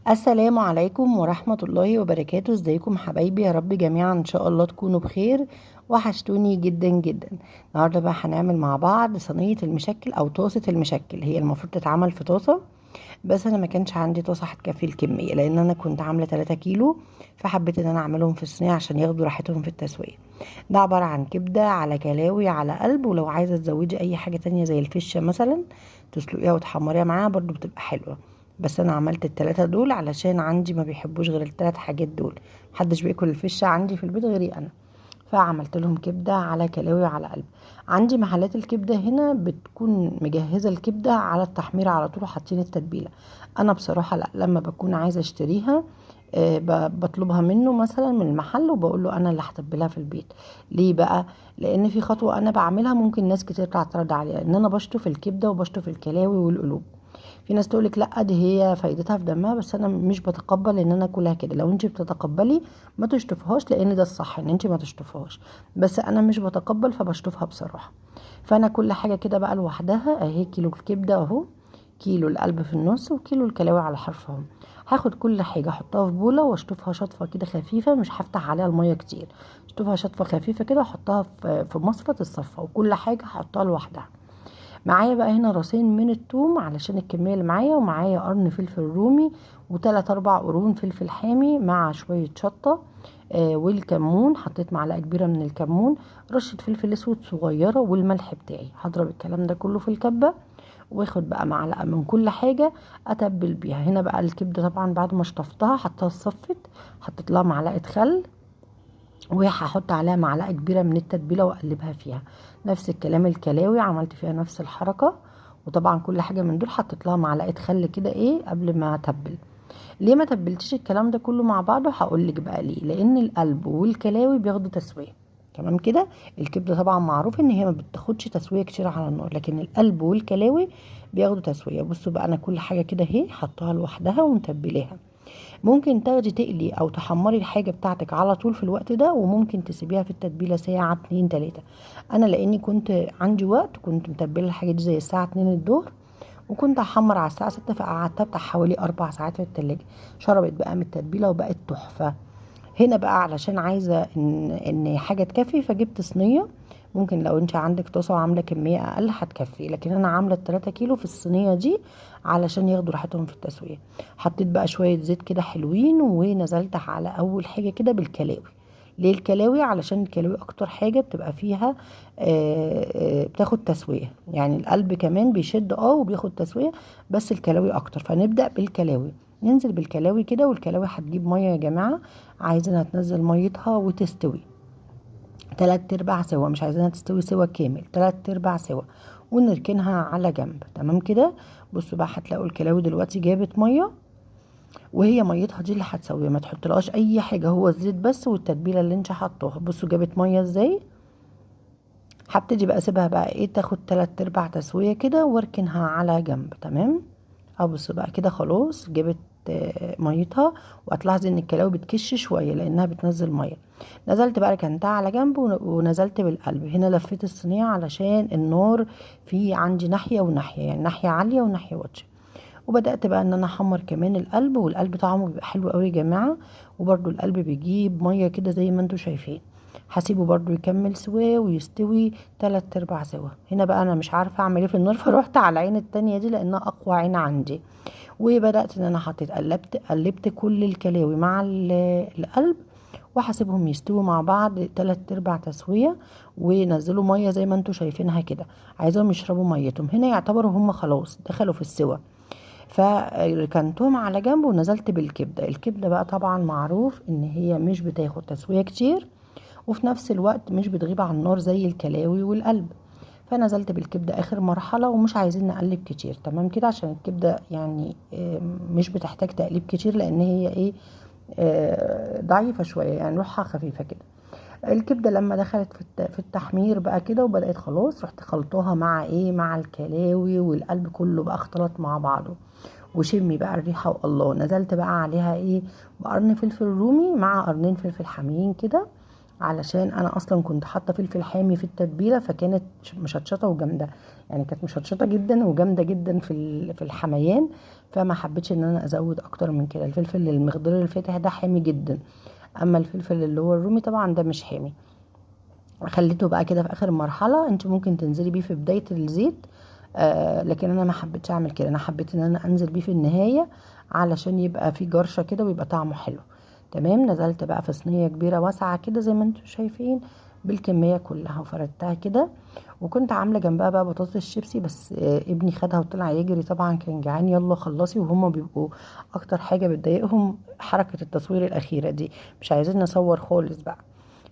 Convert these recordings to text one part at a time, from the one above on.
السلام عليكم ورحمة الله وبركاته. ازيكم حبايبي؟ يا رب جميعا ان شاء الله تكونوا بخير. وحشتوني جدا جدا. النهارده بقى هنعمل مع بعض صينية المشكل او طاسة المشكل. هي المفروض تتعمل في طاسة، بس انا ما كانش عندي طاسة هتكفي الكمية، لان انا كنت عاملة 3 كيلو، فحبيت ان انا اعملهم في الصينية عشان ياخدوا راحتهم في التسوية. ده عبارة عن كبدة على كلاوي على قلب، ولو عايزة تزودي اي حاجة تانية زي الفشة مثلا تسلقيها وتحمريها معاها برضو بتبقى حلوة. بس انا عملت التلاتة دول علشان عندي ما بيحبوش غير التلات حاجات دول، محدش بياكل الفشة عندي في البيت غيري انا، فعملت لهم كبدة على كلاوي على قلب. عندي محلات الكبدة هنا بتكون مجهزة الكبدة على التحمير على طول وحاطين التتبيلة. انا بصراحة لا، لما بكون عايزة اشتريها بطلبها منه مثلا من المحل وبقول له انا اللي هتبلها في البيت. ليه بقى؟ لان في خطوة انا بعملها ممكن ناس كتير تعترض عليها، ان انا بشطف الكبدة وبشطف الكلاوي والقلوب. في ناس تقولك لا دي هي فايدتها في دمها، بس انا مش بتقبل ان انا اكلها كده. لو انت بتتقبلي ما تشطفهاش، لان ده الصح ان انت ما تشطفهاش، بس انا مش بتقبل فبشطفها بصراحة. فانا كل حاجة كده بقى لوحدها اهي، كيلو الكبده اهو، كيلو القلب في النص، وكيلو الكلاوي على حرفهم. هاخد كل حاجة احطها في بوله واشطفها شطفه كده خفيفة، مش هفتح عليها المية كتير، اشطفها شطفه خفيفة كده واحطها في مصفى الصفة، وكل حاجة هحطها لوحدها. معايا بقى هنا راسين من الثوم علشان الكمية اللي معايا، ومعايا قرن فلفل رومي وتلات اربع قرون فلفل حامي مع شوية شطه، والكمون، حطيت معلقه كبيرة من الكمون، رشه فلفل اسود صغيرة، والملح بتاعي. هضرب الكلام ده كله في الكبه واخد بقى معلقه من كل حاجة اتبل بيها. هنا بقى الكبده طبعا بعد ما شطفتها حطيتها اتصفت، حطيت لها معلقه خل، وهحط عليها معلقه كبيرة من التتبيله واقلبها فيها. نفس الكلام الكلاوي عملت فيها نفس الحركة، وطبعا كل حاجة من دول حطيت لها معلقه خل كده قبل ما اتبل. ليه ما تبلتيش الكلام ده كله مع بعضه؟ هقول لك بقى ليه. لان القلب والكلاوي بياخدوا تسويه، تمام كده. الكبده طبعا معروف ان هي ما بتاخدش تسويه كتير على النار، لكن القلب والكلاوي بياخدوا تسويه. بصوا بقى انا كل حاجة كده اهي حطاها لوحدها ومتبلاها. ممكن تاخدي تقلي او تحمري الحاجة بتاعتك على طول في الوقت ده، وممكن تسيبيها في التتبيله ساعة 2 3. انا لاني كنت عندي وقت كنت متبله الحاجة دي زي الساعة 2 الظهر، وكنت هحمر على الساعة 6، فقعدتها بتاع حوالي 4 ساعات في التلاجة. شربت بقى من التتبيله وبقت تحفة. هنا بقى علشان عايزه ان حاجة تكفي فجبت صينية. ممكن لو انت عندك طاسه وعامله كمية اقل هتكفي، لكن انا عامله 3 كيلو في الصينية دي علشان ياخدوا راحتهم في التسوية. حطيت بقى شوية زيت كده حلوين، ونزلت على اول حاجة كده بالكلاوي. ليه الكلاوي؟ علشان الكلاوي اكتر حاجة بتبقى فيها بتاخد تسويه، يعني القلب كمان بيشد وبياخد تسويه، بس الكلاوي اكتر. فنبدا بالكلاوي، ننزل بالكلاوي كده، والكلاوي هتجيب مية يا جماعة، عايزينها تنزل ميتها وتستوي 3/4 سوا، مش عايزينها تستوي سوا كامل، 3/4 سوا، ونركنها على جنب. تمام كده. بصوا بقى هتلاقوا الكلاوي دلوقتي جابت مية، وهي ميتها دي اللي هتسويها، ما تحطلهاش اي حاجة، هو الزيت بس والتتبيله اللي انت حطاها. بصوا جابت مية ازاي. هبتدي بقى اسيبها بقى تاخد 3/4 تسويه كده، واركنها على جنب. تمام. ابص بقى كده خلاص جابت ميتها، وهتلاحظي ان الكلاوي بتكش شوية لانها بتنزل مية. نزلت بقى ركنتها على جنب، ونزلت بالقلب. هنا لفيت الصينية علشان النار في عندي ناحية وناحية، يعني ناحية عالية وناحية واطية. وبدات بقى ان انا احمر كمان القلب، والقلب طعمه بيبقى حلو قوي يا جماعة، وبرده القلب بيجيب مية كده زي ما انتم شايفين. هسيبه برده يكمل سواه ويستوي 3/4 سوا. هنا بقى انا مش عارفه اعمل ايه في النار، فروحت على العين التانية دي لانها اقوى عين عندي، وبدات ان انا حطيت قلبت كل الكلاوي مع القلب، وهسيبهم يستووا مع بعض 3/4 تسويه، ونزلوا مية زي ما انتم شايفينها كده، عايزاهم يشربوا ميتهم. هنا يعتبروا هم خلاص دخلوا في السوا، فركنتهم على جنب ونزلت بالكبده. الكبده بقى طبعا معروف ان هي مش بتاخد تسويه كتير، وفي نفس الوقت مش بتغيب على النار زي الكلاوي والقلب. فنزلت بالكبده اخر مرحلة، ومش عايزين نقلب كتير. تمام كده، عشان الكبده مش بتحتاج تقليب كتير، لان هي ضعيفة شوية، يعني روحها خفيفة كده. الكبده لما دخلت في التحمير بقى كده وبدات خلاص، رحت خلطوها مع مع الكلاوي والقلب كله بقى اختلط مع بعضه، وشمي بقى الريحة والله. نزلت بقى عليها بقرن فلفل رومي مع قرنين فلفل حاميين كده، علشان انا اصلا كنت حاطه فلفل حامي في التتبيله فكانت مشطشطه وجامده. يعني كانت مشطشطه جدا وجامده جدا في الحميان، فما حبيتش ان انا ازود اكتر من كده. الفلفل المخضر الفاتح ده حامي جدا، اما الفلفل اللي هو الرومي طبعا ده مش حامي. خليته بقى كده في اخر مرحلة، انت ممكن تنزلي بيه في بداية الزيت، لكن انا ما حبيتش اعمل كده، انا حبيت ان انا انزل بيه في النهاية علشان يبقى في جرشه كده ويبقى طعمه حلو. تمام. نزلت بقى في صينية كبيرة واسعة كده زي ما انتم شايفين بالكمية كلها، وفردتها كده، وكنت عامله جنبها بقى بطاطس الشيبسي، بس ابني خدها وطلع يجري، طبعا كان جعان، يلا خلصي. وهما بيبقوا اكتر حاجة بتضايقهم حركة التصوير الاخيرة دي، مش عايزين نصور خالص بقى.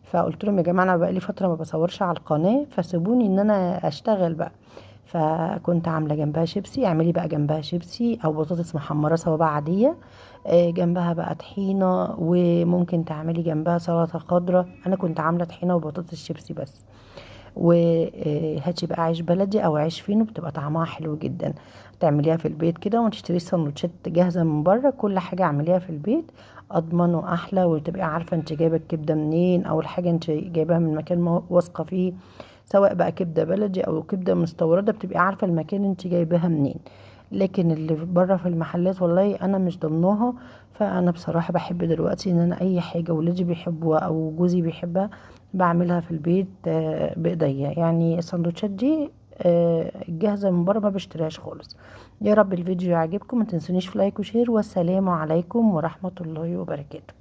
فقلت لهم يا جماعة انا بقالي فترة ما بصورش على القناة، فسيبوني ان انا اشتغل بقى. فكنت عامله جنبها شيبسي، اعملي بقى جنبها شيبسي او بطاطس محمرة صوابع عادية، جنبها بقى طحينه، وممكن تعملي جنبها سلطة خضراء. انا كنت عامله طحينه وبطاطس شيبسي بس، وهاتي بقى عيش بلدي او عيش فينو، بتبقى طعمها حلو جدا. تعمليها في البيت كده وما تشتريش سندوتشات جاهزة من بره، كل حاجة اعمليها في البيت اضمن واحلى، وتبقي عارفه انت جايبه الكبده منين، او الحاجة انت جايباها من مكان واثقة فيه، سواء بقى كبده بلدي او كبده مستورده، بتبقي عارفه المكان انت جايباها منين. لكن اللي بره في المحلات والله انا مش ضمناها. فانا بصراحة بحب دلوقتي ان انا اي حاجة ولادي بيحبوها او جوزي بيحبها بعملها في البيت بايديا. يعني السندوتشات دي جاهزة من بره ما بشتريهاش خالص. يا رب الفيديو يعجبكم، ما تنسونيش في like و share، والسلام عليكم ورحمة الله وبركاته.